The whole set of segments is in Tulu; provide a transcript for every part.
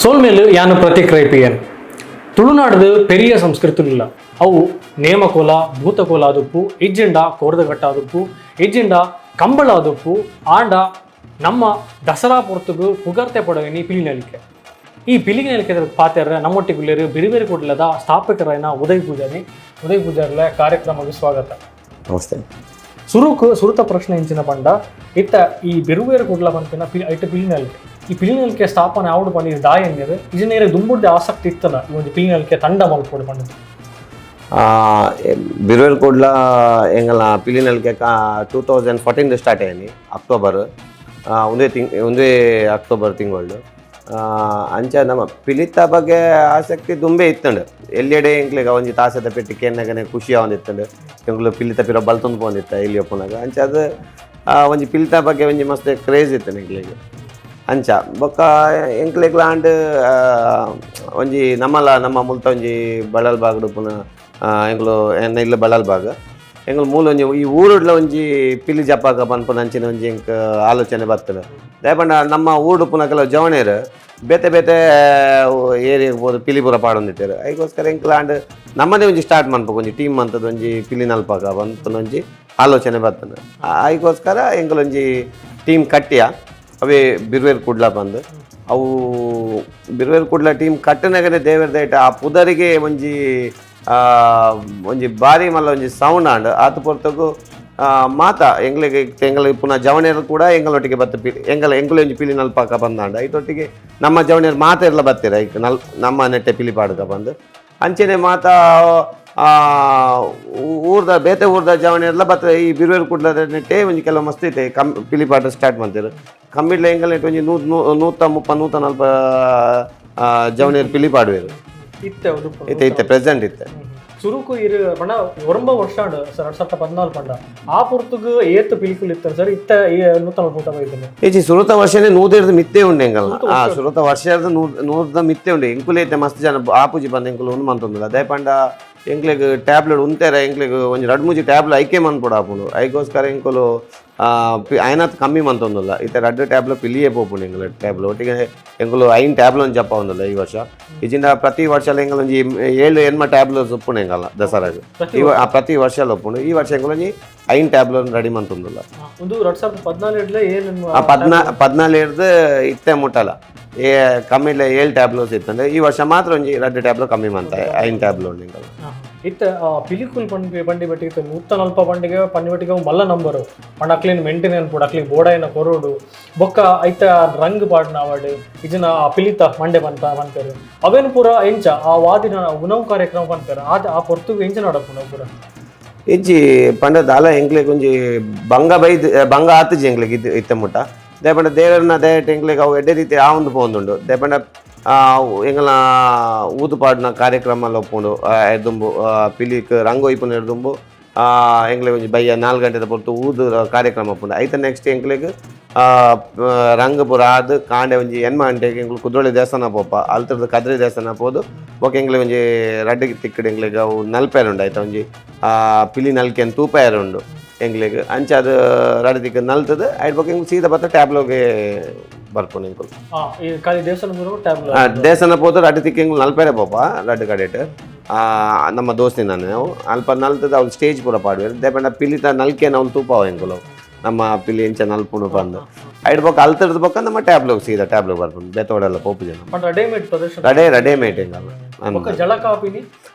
ಸೋಲ್ಮೇಲು ಯಾನು ಪ್ರತಿಕ್ರಿಯೆ ತುಳುನಾಡದ ಪೆರಿಯ ಸಂಸ್ಕೃತಿಲಿಲ್ಲ. ಅವು ನೇಮಕೋಲ, ಭೂತಕೋಲ ಆದುಪ್ಪು, ಇಜ್ಜಿಂಡ ಕೋರ್ದಘಟ್ಟ ಆದುಪ್ಪು, ಇಜ್ಜಿಂಡ ಕಂಬಳ ಆದುಪ್ಪು. ಆಂಡ ನಮ್ಮ ದಸರಾ ಪೊರ್ತುಗು ಪುಗರ್ತೆ ಪಡವಿನಿ ಪಿಲಿನಲಿಕೆ. ಈ ಪಿಲಿನಲಿಕೆ ಪಾತೆರ ನಮ್ಮೊಟ್ಟಿಗುಲ್ಲೇರು ಬಿರಿಬೇರಿ ಕೂಡಲದ ಸ್ಥಾಪಕರಾಯನ ಉದಯ್ ಪೂಜಾರಿ. ಉದಯ್ ಪೂಜಾರಿಲ, ಕಾರ್ಯಕ್ರಮಕ್ಕೆ ಸ್ವಾಗತ. ನಮಸ್ತೆ. ಸುರುಕು ಸುರುತ ಪ್ರಶ್ನೆ ಇಂಚಿನ ಪಂಡ, ಇತ್ತ ಈ ಬಿರುವೇರು ಕುಡ್ಲ ಪನ್ಪಿನ ಪಿ ಐಟ್ ಪಿಲಿನಲಿಕೆ, ಈ ಪಿಲಿನಲಿಕೆ ಸ್ಥಾಪನೆ ಆವಡು ಪಂಡ ದಾಯ ಎನ್ನೆರ್? ಇಜನೇರೆ ದುಂಬುಡ್ದೆ ಆಸಕ್ತಿ ಇತ್ತಲ್ಲ ಈ ಒಂದು ಪಿಲಿನಲಿಕೆ ತಂಡ ಮಲ್ಪೊಡು ಪಂಡದು? ಬಿರುವೆಲ್ ಕೂಡ್ಲ ಎಂಗಲ ಪಿಲಿನಲ್ಕೆ 2014 ಸ್ಟಾರ್ಟ್ ಆಯ್ನಿ ಅಕ್ಟೋಬರ್, ಒಂದೇ ತಿಂಗ್ ಒಂದೇ ಅಕ್ಟೋಬರ್ ತಿಂಗಳು. ಅಂಚ ನಮ್ಮ ಪಿಲಿತ ಬಗ್ಗೆ ಆಸಕ್ತಿ ದುಂಬೆ ಇತ್ತಂಡು. ಎಲ್ಲೆಡೆ ಎಂಕ್ಲೆಗ ಒಂಜಿ ತಾಸದ ಪೆಟ್ಟಿ ಕೇನ್ನಗನೆ ಖುಷಿ ಆವೊಂದಿತ್ತಂಡು. ಎಂಕ್ಲು ಪಿಲಿತ ಪಿರ ಬಲ್ತೊಂದು ಪೋಂದಿತ್ತ ಎಲ್ಲಿ ಒಪ್ಪುನಾಗ. ಅಂಚ ಅದು ಒಂಜಿ ಪಿಲಿತ ಬಗ್ಗೆ ಒಂಜಿ ಮಸ್ತ್ ಕ್ರೇಜ್ ಇತ್ತು ಎಂಕ್ಲೆಗ್. ಅಂಚ ಬೊಕ್ಕ ಎಂಕ್ಲೆಗ್ಲ ಆಂಡ್ ಒಂಜಿ ನಮ್ಮಲ ನಮ್ಮ ಮುಲ್ತ ಒಂಜಿ ಬಳ್ಳಲ್ ಬಾಗ್ಡ್ ಉಪ್ಪುನ, ಎಂಕ್ಲು ಎನ್ನ ಇಲ್ಲ ಬಳ್ಳಲ್ ಬಾಗ್, ಎಂಕ್ಲು ಮೂಲ ಒಂಜಿ ಈ ಊರುಡ್ಲ ಒಂಜಿ ಪಿಲಿ ಜಪಾಕ ಪನ್ಪುನ ಅಂಚಿನ ಒಂಜಿ ಎಂಕ್ ಆಲೋಚನೆ ಬರ್ತದೆ. ದಾಯೆ ಪಂಡ ನಮ್ಮ ಊರು ಉಪ್ಪುನ ಕೆಲವು ಜವಣೆರ್ ಬೇತೆ ಬೇತೆ ಏರಿಯಾಗ್ ಪೋದು ಪಿಲಿ ಪೂರ ಪಾಡೊಂದಿತ್ತೆರ್. ಐಕೋಸ್ಕರ ಎಂಕ್ಲ ಆಂಡ್ ನಮ್ಮದೇ ಒಂಜಿ ಸ್ಟಾರ್ಟ್ ಮನ್ಪುಗ, ಒಂಜಿ ಟೀಮ್ ಮಂತದ ಒಂಜಿ ಪಿಲಿ ನಲ್ಪಾಕ ಪನ್ಪುನ ಒಂಜಿ ಆಲೋಚನೆ ಬರ್ತದೆ. ಐಕೋಸ್ಕರ ಎಂಕುಲೊಂಜಿ ಟೀಮ್ ಕಟ್ಟಿಯ, ಅವೇ ಬಿರ್ವೇರ್ ಕುಡ್ಲ ಬಂದು. ಅವು ಬಿರ್ವೇರ್ ಕುಡ್ಲ ಟೀಮ್ ಕಟ್ಟನಗನೆ ದೇವರ ದಯಟ ಆ ಪುದರಿಗೆ ಒಂಜಿ ಒಂಜಿ ಬಾರಿ ಮಲ್ಲ ಒಂಜಿ ಸೌಂಡ್ ಆಂಡ್. ಆತ ಪೊರ್ತುಗು ಮಾತ ಎಂಗ್ಲಿಗೆ ಎಂಗ್ಲ ಪುನಃ ಜವಣಿಯರು ಕೂಡ ಎಂಗಳೊಟ್ಟಿಗೆ ಬತ್ತ ಪಿ ಎಂಗಲ ಎಂಗುಲ ಒಂಜಿ ಪಿಲಿ ನಲ್ಪಾಕ ಬಂದಾಂಡ. ಐತೊಟ್ಟಿಗೆ ನಮ್ಮ ಜವಣಿಯರು ಮಾತ ಎಲ್ಲ ಬತ್ತೀರ ಐಕ್ ನಲ್ ನಮ್ಮ ನೆಟ್ಟೆ ಪಿಲಿ ಪಾಡುಕ ಬಂದು. ಅಂಚೆನೆ ಮಾತ ಊರ್ದ ಬೇತೆ ಊರ್ದ ಜವಣಿಯರೆಲ್ಲ ಬತ್ತ ಈ ಬಿರುವೇರು ಕುಡ್ಲದ ನೆಟ್ಟೆ ಒಂಜಿ ಕೆಲವು ಮಸ್ತ್ ಐತೆ ಕಮ್ ಪಿಲಿ ಪಾಟ ಸ್ಟಾರ್ಟ್ ಮಾಡ್ತಾರೆ. ಕಮ್ಮಿಡ್ಲ ಎಂಗಲ್ ನೆಟ್ ಒಂಜಿ 130, 140 ಜವಣಿಯರು ಪಿಲಿ ಪಾಡುವೆರು. ಇತ್ತೆ ಉಡುಪು? ಇತ್ತೆ ಇತ್ತೆ ಪ್ರೆಸೆಂಟ್ ಇತ್ತೆ. ಸುರುಕು ಇರು ಪಂಡ ಒರಂಬ ವರ್ಷ ಆಂಡ್ ಸರ್, 2014 ಪಂಡ. ಆ ಪೊರ್ತುಗು ಏತ್ ಪಿಲಿಕುಲು ಇತ್ತ ಸರ್? ಇತ್ತ ಈ ನೂತನ ಪೂಟ ಬೈದನೆ? ಏಚಿ, ಸುರುತ ವರ್ಷನೇ ನೂದೆರ್ದು ಮಿತ್ತೆ ಉಂಡು ಎಂಗಲ್ನ. ಸುರುತ ವರ್ಷದ 100ದ ಮಿತ್ತೆ ಉಂಡು. ಎಂಕುಲು ಐತೆ ಮಸ್ತ್ ಜನ ಆಪುಜಿ ಬಂದು ಎಂಕುಲು ಉಂದು ಮಂತೊಂದಿಲ್ಲ. ದಾಯೆ ಪಂಡ ಎಂಕ್ಲೆಗ್ ಟ್ಯಾಬ್ಲೆಟ್ ಉಂತೇರ ಎಂಕ್ಲೆಗ್ ಒಂಜಿ ರಡ್ಡ್ ಮೂಜಿ ಟ್ಯಾಬ್ಲೆಟ್ ಐಕೆ ಮನ್ಪೊಡು ಆಪುಂಡು. ಐಕೋಸ್ಕರ ಎಂಕುಲು ಆಯ್ನಾತ್ ಕಮ್ಮಿ ಮಂತೊಂದುಲ್ಲ. ಇತ್ತೆ ರಡ್ಡ್ ಟ್ಯಾಬ್ಲೆಟ್ ಪಿಲಿಯೇ ಪೋಪುಂಡು ಎಂಕುಲು ಟ್ಯಾಬ್ಲೆಟ್. ಒಟ್ಟಿಗೆ ಎಂಕುಲು ಐನ್ ಟ್ಯಾಬ್ಲೆಟ್ ಒಂಜಿ ಜಪ್ಪ ಒಂದುಲ್ಲ ಈ ವರ್ಷ. ಇಜಿಂಡ ಪ್ರತಿ ವರ್ಷ ಎಂಕುಲು ಒಂಜಿ ಏಳು ಎನ್ಮ ಟ್ಯಾಬ್ಲೆಟ್ಸ್ ಉಪ್ಪುಂಡು ಎಂಕಲ್ಲ ದಸರಾಗ್. ಪ್ರತಿ ವರ್ಷ ಉಪ್ಪುಂಡು. ಈ ವರ್ಷ ಎಂಕುಲು ಒಂಜಿ ಐನ್ ಟ್ಯಾಬ್ಲೆಟ್ ರೆಡಿ ಮಂತೊಂದುಲ್ಲ. ಒಂದು 2014 ಏನು? 14ರ್ದು ಇತ್ತೆ ಮುಟ್ಟಲ್ಲ ಏ ಕಮ್ಮಿ ಇಲ್ಲ ಏಳು ಟ್ಯಾಬ್ಲೋಸ್ ಇತ್ತಂದ್ರೆ, ಈ ವರ್ಷ ಮಾತ್ರ ಒಂಜಿ ರಡ್ಡ್ ಟ್ಯಾಬ್ಲೋ ಕಮ್ಮಿ ಮಂತ ಐನ್ ಟ್ಯಾಬ್ಲೋ ಉಂಡು ಎಂಕಲ್ಲ. ಇತ್ತ ಪಿಲಿಕುಲ್ ಪಂಡಿ ಪಂಡಿ ಬಟ್ಟಿಗೆ 140 ಪಂಡಿಗೆ ಪಂಡಿ ಬಟ್ಟಿಗೆ ಅವು ಮಲ್ಲ ನಂಬರು ಪಂಡ ಅಕ್ಲಿನ ಮೇಂಟೆನೆನ್ಸ್ ಪೋಡು, ಅಕ್ಲಿಗೆ ಬೋಡಾಯಿನ ಕೊರೋಡು, ಬೊಕ್ಕ ಐತ ರಂಗ್ ಪಾಡ್ನ ಅವಾಡು, ಇಜಿನ ಆ ಪಿಲಿತ ಮಂಡೆ ಪನ್ಪ ಪನ್ಪೇರು, ಅವೇನು ಪೂರ ಎಂಚ? ಆ ವಾದಿನ ಉಣವು ಕಾರ್ಯಕ್ರಮ ಪನ್ಪೇರು, ಆದ ಆ ಪೊರ್ತುಗು ಎಂಚ ನಡಪುಂಡು ಪೂರ? ಇಜ್ಜಿ, ಪಂಡ ದಾಲ ಎಂಕ್ಲೆಗ್ ಒಂಜಿ ಬಂಗ ಬೈದ್ ಬಂಗ ಆತುಜಿ ಎಂಕ್ಲೆಗ್ ಇತ್ತು ಇತ್ತೆ ಮುಟ್ಟ. ದಾಯೆ ಪಂಡ ದೇವರನ್ನ ದಯಟ್ ಎಂಕ್ಲೆಗ್ ಅವು ಎಡ್ಡೆ ರೀತಿ ಆವೊಂದು ಪೋವೊಂದುಂಡು. ದಾಯೆ ಪಂಡ ಎಂಕಲ್ನ ಊದು ಪಾಡುನ ಕಾರ್ಯಕ್ರಮ ಎಲ್ಲ ಉಪ್ಪುಂಡು. ದುಂಬು ಪಿಲಿಕ್ ರಂಗು ಒಯ್ಪುನ ದುಂಬು ಎಂಕ್ಲೆಗ್ ಒಂಜಿ ಬಯ್ಯ 4 ಗಂಟೆದ ಪೊರ್ತು ಊದು ಕಾರ್ಯಕ್ರಮ ಉಪ್ಪುಂಡು. ಐತ ನೆಕ್ಸ್ಟ್ ಎಂಕ್ಲೆಗ್ ರಂಗ್ ಪೂರ ಆದ್ ಕಾಂಡೆ ಒಂಜಿ 8 ಗಂಟೆಗೆ ಎಂಕ್ಲು ಕುದ್ರೋಳಿ ದೇವಸ್ಥಾನ ಪೋಪ. ಅಲ್ತರ್ದು ಕದ್ರಿ ದೇವಸ್ಥಾನ ಪೋದು ಬೊಕ್ಕ ಎಂಕ್ಲೆ ಒಂಜಿ ರಡ್ಡ್ ತಿಕ್ಕಡ್ ಎಂಕ್ಲೆಗ್ ಅವು ನಲ್ಪೆರ್ ಉಂಡು. ಐತ ಒಂಜಿ ಪಿಲಿ ನಲ್ಕೆನ್ ತೂಪಾಯರ್ ಉಂಡು ಎಂಕ್ಲೆಗ್. ಅಂಚ ಅದು ರಡ್ಡ್ ತಿಕ್ ನಲ್ತದು ಐಟ್ ಬೊಕ್ಕ ಎಂಕ್ಲು ಸೀದಾ ಬತ್ತ ಟ್ಯಾಬ್ಲೋಗೆ ಬರ್ಪುಂಡು ಎಂಕುಲು. ಈ ಖಾಲಿ ದೇವಸ್ಥಾನ ಪೂರ ಟ್ಯಾಬ್ಲೋ? ದೇವಸ್ಥಾನ ಪೋದು ರಡ್ಡ್ ತಿಕ್ ಎಂಕ್ಲು ನಲ್ಪೆರೆ ಪೋಪ ರಡ್ಡ್ ಕಡೆಟ್. ನಮ್ಮ ದೋಸ್ತಿ ನಾನು ಅವು ಅಲ್ಪ ನಲ್ತದ ಅವ್ಲು ಸ್ಟೇಜ್ ಪೂರ ಪಾಡುವೆರ್. ದಾಯೆ ಪಂಡ ಪಿಲಿತ ನಲ್ಕೆನ್ ಅವ್ಲು ತೂಪಾವ ಎಂಕುಲು, ನಮ್ಮ ಪಿಲಿ ಎಂಚ ನಲ್ಪುಂಡು ಪಂದ್. ಐಟ್ ಬೊಕ್ಕ ಅಲ್ತರ್ದು ಬೊಕ್ಕ ನಮ್ಮ ಟ್ಯಾಬ್ಲೋಗ್ ಸೀದಾ ಟ್ಯಾಬ್ಲೋ ಬರ್ಪುಂಡು. ಬೇತೋಡೆಲ್ಲ ಪೋಪು ಜನ. ಪಂಡ ರೆಡಿಮೇಡ್ ಪ್ರದರ್ಶನ? ರಡೆ ರೆಡಿಮೇಡ್ ಎಂಕಲ್ನ. ಬೊಕ್ಕ ಜಳಕಾಪಿನಿ?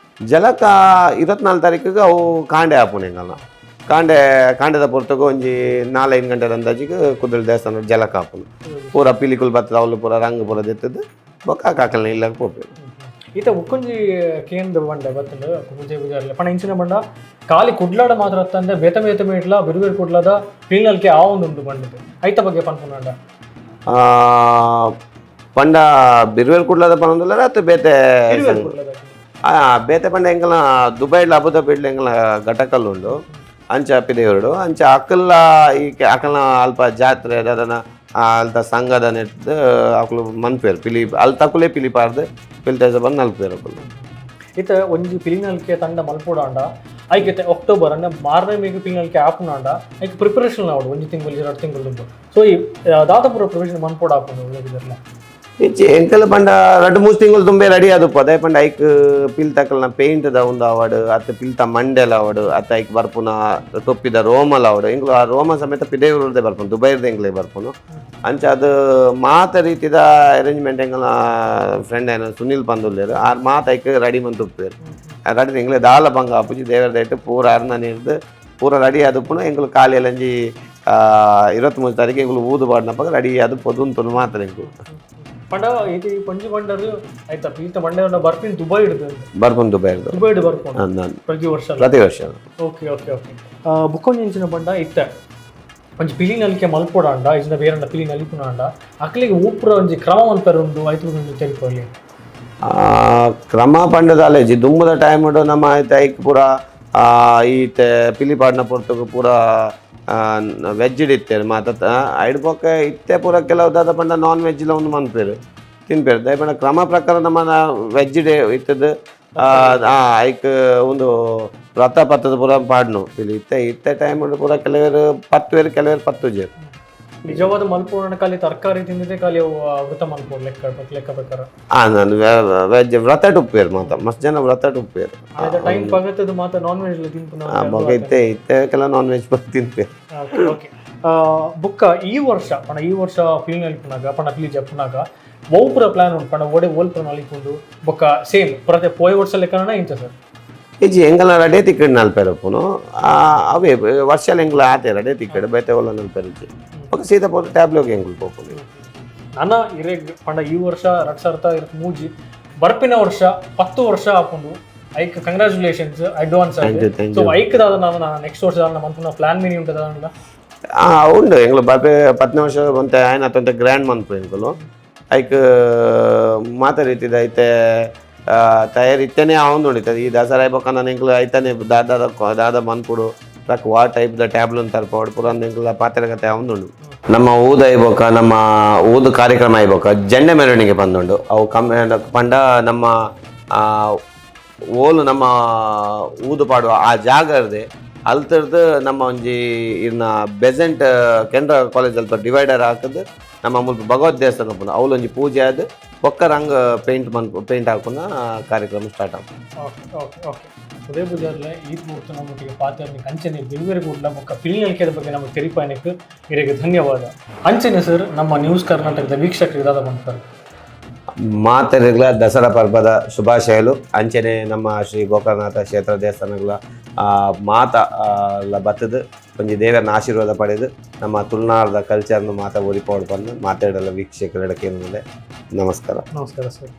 ಜಲಕ 24 ತಾರೀಕಿಗೆ ಅವು ಕಾಂಡೆ ಆಪುಂಡು ಎಂಕಲ್ನ. ಕಾಂಡೆ ಕಾಂಡೆದ ಪೊರ್ತುಗು ಒಂಜಿ ನಾಲೈದು ಗಂಟೆದ ಅಂದಾಜಿಗೆ ಕುದ್ರೋಳಿ ದೇವಸ್ಥಾನ ಜಲಕ ಆಪುಂಡು. ಪೂರ ಪಿಲಿಕುಲು ಬರ್ತದೆ, ಅವ್ಲು ಪೂರ ರಂಗ್ ಪೂರ ದೆತ್ತದು ಬೊಕ್ಕ ಕಾಕಲ್ನ ಇಲ್ಲಗ್ ಪೋಪೆರ್. ಈತ ಉಕ್ಕೊಂಜಿ ಕೇಂದ್ರ ಬಂಡೆ ಬತ್ತಂಡು ಪೂಜೆ ಪೂಜಾರ್ಲೆ ಪಂಡ ಇಂಚಿನ ಬಂಡ, ಖಾಲಿ ಕುಡ್ಲಾಡ ಮಾತ್ರ ಅತ್ತಂದೆ ಬೇತೆ ಬೇತೆ ಮೇಟ್ಲ ಬಿರುಬೇರು ಕುಡ್ಲದ ಪಿಲಿನಲ್ಕೆ ಆವೊಂದುಂಡು ಬಂಡದು, ಐತ ಬಗ್ಗೆ ಪನ್ಪುನಂಡ? ಪಂಡ ಬಿರುವೇರ್ ಕುಡ್ಲದ ಪನೊಂದುಲ್ಲೆರ ಅತ್ತ್ ಬೇತೆ? ಬಿರುಬೇರು ಕುಡ್ಲದ. ಬೇತೆ ಪಂಡ ಎಂಕಲ್ನ ದುಬೈಡ್ಲ ಅಬುದಾಬಿಡ್ಲ ಎಂಕಲ್ನ ಘಟಕಲ್ ಉಂಡು. ಅಂಚ ಪಿದೆಯವರು ಅಂಚ ಅಕಲ್ಲ ಈ ಅಕಲ್ನ ಅಲ್ಪ ಜಾತ್ರೆ ದಾದನ ಅಲ್ತ ಸಂಘದ ನೆಟ್ದು ಅಕುಲು ಮನ್ಪೇರು ಪಿಲಿ. ಅಲ್ ತಕುಲೇ ಪಿಲಿ ಪಾರ್ದು ಪಿಲಿ ತೇಸ ಬಂದು ನಲ್ಪೇರು ಅಕುಲು. ಇತ್ತ ಒಂಜಿ ಪಿಲಿನಲ್ಕೆ ತಂಡ ಮಲ್ಪುಡಾಂಡ ಐಕಿತ್ತೆ ಅಕ್ಟೋಬರ್ ಅಂದ್ರೆ ಮಾರನೇ ಮೇಗ್ ಪಿಲಿನಲ್ಕೆ ಆಪುನಾಂಡ ಐಕ್ ಪ್ರಿಪರೇಷನ್ ಆವಡು ಒಂಜಿ ತಿಂಗಳು 2 ತಿಂಗಳು ದುಂಬು. ಸೊ ಈ ದಾದ ಪೂರ ಪ್ರಿಪರೇಷನ್ ಮನ್ಪೊಡು ಆಪುಂಡು ಉಳ್ಳದಿರ್ಲ? ಇಜ್ಜಿ, ಎಂಕಲ್ ಪಂಡ 2-3 ತಿಂಗಳು ತುಂಬೆ ರೆಡಿ ಆದುಪ್ಪ. ಅದೇ ಪಂಡ ಐಕ್ ಪಿಲ್ ತಕಲ್ನ ಪೇಂಟ್ ದ ಉಂದು ಆವಡ್, ಅತ್ತ ಪಿಲ್ತ ಮಂಡೆಲ ಆವಡ್, ಅತ್ತ ಐಕ್ ಬರ್ಪುನ ಟೊಪ್ಪಿದ ರೋಮಲ ಆವಡ್. ಎಂಕುಲು ಆ ರೋಮ ಸಮೇತ ಪಿದಯೂರುರ್ದೆ ಬರ್ಪುನು, ದುಬೈರ್ದೆ ಎಂಕ್ಲೆ ಬರ್ಪುನು. ಅಂಚ ಅದು ಮಾತ ರೀತಿದ ಅರೇಂಜ್ಮೆಂಟ್ ಎಂಕಲ್ನ ಫ್ರೆಂಡ್ ಆಯ್ನ ಸುನಿಲ್ ಪಂದುಲ್ಲೆರ್, ಆರ್ ಮಾತ ಐಕ್ ರೆಡಿ ಮಂತ್ ಉಪ್ಪುವೆರ್. ರೆಡಿ ಎಂಕ್ಲೆ ದಾಲ ಬಂಗ ಆಪುಜಿ. ದೇವರ ದಯಟ್ ಪೂರ ಅರ್ನ ನೀರ್ದು ಪೂರ ರೆಡಿ ಆದುಪ್ಪುನು. ಎಂಕುಲು ಖಾಲಿ ಅಲ್ಲಂಜಿ 23 ತಾರೀಕು ಎಂಕುಲು ಊದು ಪಾಡ್ನಪಗ ರೆಡಿ ಆದ್ ಪೊದುಂತುನು ಮಾತ್ರ ಎಂಕುಲು. ಪಂಡ ಇದು ಈ ಪಂಜಿ ಬಂಡರ್ ಆಯ್ತಾ, ಈತ ಮಂಡೆ ಬರ್ಪಿನ ದುಬೈ ಹಿಡಿದು? ಬರ್ಪುನು ದುಬೈರ್ದು. ದುಬೈ ಹಿಡಿದು ಬರ್ಪುಂಡು? ಅಂದ್. ಪ್ರತಿ ವರ್ಷ? ಪ್ರತಿ ವರ್ಷ. ಓಕೆ ಓಕೆ ಓಕೆ ಬುಕ್ಕೊಂಜಿ ಇಂಚಿನ ಬಂಡ ಇತ್ತೆ ಒಂಜಿ ಪಿಲಿ ನಲಿಕೆ ಮಲ್ಪೊಡಾಂಡ, ಇಜಿನ ಬೇರಂಡ ಪಿಲಿ ನಲಿಪುನಾಂಡ ಅಕ್ಲಿಗೆ ಊಪುರ ಒಂಜಿ ಕ್ರಮ ಮಲ್ಪೆರೆ ಉಂಡು, ಐತ ಒಂಜಿ ತೆರಿಪೊಲಿ. ಕ್ರಮ ಪಂಡದ ಅಲೇಜಿ ದುಂಬುದ ಟೈಮ್ ನಮ್ಮ ಐತೆ ಐಕ್ ಪೂರ ಈತೆ ಪಿಲಿ ಪಾಡ್ನ ಪೊರ್ತುಗು ಪೂರ ವೆಜ್ ಇತ್ತೆರ್ ಮಾತ. ಐಡ್ ಬೊಕ್ಕ ಇತ್ತೆ ಪೂರ ಕೆಲವು ದಾದ ಪಂಡ ನಾನ್ ವೆಜ್ ಲ ಉಂದು ಮನ್ಪೆರ್, ತಿನ್ಪೆರ್. ದಾಯೆ ಪಂಡ ಕ್ರಮ ಪ್ರಕಾರ ನಮ್ಮ ವೆಜ್ ಡೇ ಇತ್ತದು ಐಕ್ ಒಂದು ವ್ರತ ಪತ್ತದ ಪೂರ ಪಾಡ್ನು ಪಿಲಿ. ಇತ್ತೆ ಇತ್ತೆ ಟೈಮ್ ಪೂರ ಕೆಲವರು ಪತ್ತುವೆರ್, ಕೆಲವರು ಪತ್ತುಜೆರ್. ನಿಜವಾದ ಮಲ್ಪೊಡಾಂಡ ಖಾಲಿ ತರಕಾರಿ ತಿಂದಿದ್ದೆ ಖಾಲಿ ಅವು ವ್ರತ ಮಲ್ಪೊಡು ಲೆಕ್ಕ ಲೆಕ್ಕ ಪ್ರಕಾರ. ನಾನು ವೆಜ್ ವ್ರತ ಉಪ್ಪೇರು ಮಾತ, ಮಸ್ತ್ ಜನ ವ್ರತ ಉಪ್ಪೇರು. ಟೈಮ್ ಪಗತ್ತದ ಮಾತ ನಾನ್ ವೆಜ್ ತಿನ್ಪುನ. ಬೊಕ ಇತ್ತೆ ಇತ್ತೆ ಕೆಲ ನಾನ್ ವೆಜ್ ತಿನ್ಪೇರು. ಓಕೆ ಓಕೆ ಬುಕ್ಕ ಈ ವರ್ಷ ಪಂಡ ಈ ವರ್ಷ ಪಿಲಿ ನಲಿಪುನಾಗ, ಪಂಡ ಪಿಲಿ ಜಪ್ಪುನಾಗ ಒವು ಪ್ಲಾನ್ ಉಂಟು? ಪಂಡ ಓಡೆ ಓಲ್ಪುರ ನಲಿಪುಂಡು? ಬೊಕ್ಕ ಸೇಮ್ ಪ್ರತಿ ಪೋಯ ವರ್ಷ ಲೆಕ್ಕನ ಇಂಚ ಸರ್? ಇಜ್ಜಿ, ಎಂಗಲ ರಡೆ ತಿಕ್ಕಡ್ ನಲ್ಪೆರ್ ಉಪ್ಪುನು. ಅವೇ ವರ್ಷ ಎಂಗ್ಲ ಆತೆ ರಡೆ ತಿಕ್ಕಡ್ ಬೇತೆ ಒಲ್ಲ ನಲ್ಪೆರ್ ಇಜ್ಜಿ. ಬೊಕ ಸೀದಾ ಪೋತು ಟ್ಯಾಬ್ಲೋಗೆ ಎಂಗುಲು ಪೋಪುನು. ನನ ಇರೆಗ್ ಪಂಡ ಈ ವರ್ಷ 2023 ಬರ್ಪಿನ ವರ್ಷ 10 ವರ್ಷ ಆಪುಂಡು. ಐಕ್ congratulations advance. Thank you, thank so ಐಕ್ ದಾದ ನಾನು ನೆಕ್ಸ್ಟ್ ವರ್ಷ ದಾದ ಮನ್ಪುನ ಪ್ಲಾನ್ ಮೀನಿ ಉಂಟು ದಾದ? ಉಂಡು. ಎಂಗ್ಲು ಬರ್ಪೆ 10ನೇ ವರ್ಷ ಒಂತೆ ಆಯ್ನ ಒಂತೆ ಗ್ರ್ಯಾಂಡ್ ಮನ್ಪು ಎಂಕುಲು. ಐಕ್ ಮಾತ ರೀತಿದ ಐತೆ ತಯಾರಿ ಇತ್ತೇನೆ ಆವೊಂದು. ಈ ದಸರಾ ಬೊಕ್ಕ ನಾನು ಎಂಕುಲು ಐತಾನೆ ದಾದ ದಾದ ಮನ್ಪುಡು, ಟ್ರಕ್ ವಾ ಟೈಪ್ ದ ಟ್ಯಾಬ್ಲನ್ ತರ್ಪೋಡು ಪೂರ ಎಂಕುಲ ಪಾತ್ರಕತೆ ಆವೊಂದುಂಡು. ನಮ್ಮ ಊದ ಐಬೊಕ್ಕ ನಮ್ಮ ಊದು ಕಾರ್ಯಕ್ರಮ ಐಬೊಕ್ಕ ಜೆಂಡೆ ಮೆರವಣಿಗೆ ಬಂದುಂಡು. ಅವು ಕಮ್ಮಿ ಪಂಡ ನಮ್ಮ ಓಲು ನಮ್ಮ ಊದು ಪಾಡುವ ಆ ಜಾಗ ಇರ್ದೆ ಅಲ್ತರ್ದು ನಮ್ಮ ಒಂಜಿ ಇರ್ನ ಬೆಸೆಂಟ್ ಕೆನರಾ ಕಾಲೇಜ್ ಅಲ್ಪ ಡಿವೈಡರ್ ಹಾಕದ್ ನಮ್ಮ ಮುಲ್ಪ ಭಗವತ್ ದೇವಸ್ಥಾನ ಉಪ್ಪುಂಡು. ಅವ್ಲು ಒಂಜಿ ಪೂಜೆ ಆದ್ ಬೊಕ್ಕ ರಂಗ್ ಪೇಂಟ್ ಮನ್ಪು, ಪೇಂಟ್ ಹಾಕುನ ಕಾರ್ಯಕ್ರಮ ಸ್ಟಾರ್ಟ್ ಆಪುಂಡು. ಓಕೆ ಓಕೆ ಓಕೆ ಉದಯ ಪೂಜಾರ್ಲೆ, ಈ ಪೂರ್ತಿ ನಮ್ಮೊಟ್ಟಿಗೆ ಪಾತ್ರ ಅಂಚನೆ ಬಿರುವೆರೆ ಕೂಡಲ ಬೊಕ್ಕ ಪಿಲಿನಲಿಕೆದ ಬಗ್ಗೆ ನಮಗೆ ತೆರಿಪಾಯನಕ್ಕೆ ಇರೆಗೆ ಧನ್ಯವಾದ. ಅಂಚನೆ ಸರ್, ನಮ್ಮ ನ್ಯೂಸ್ ಕರ್ನಾಟಕದ ವೀಕ್ಷಕರಿಗೆ ದಾದ ಮಾಡ್ತಾರೆ? ಮಾತೆರೆಗ್ಲ ದಸರಾ ಪರ್ಬದ ಶುಭಾಶಯಲು. ಅಂಚನೆ ನಮ್ಮ ಶ್ರೀ ಗೋಕರ್ಣನಾಥ ಕ್ಷೇತ್ರ ದೇವಸ್ಥಾನಗಳ ಮಾತ ಲ ಬತ್ತದು ಒಂಜಿ ದೇವರನ್ನ ಆಶೀರ್ವಾದ ಪಡೆದು ನಮ್ಮ ತುಳುನಾಡದ ಕಲ್ಚರ್ನ ಮಾತ ಒರಿಪೋಡು ಬಂದು ಮಾತಾಡಲ್ಲ ವೀಕ್ಷಕರ ನಮಸ್ಕಾರ. ನಮಸ್ಕಾರ ಸರ್.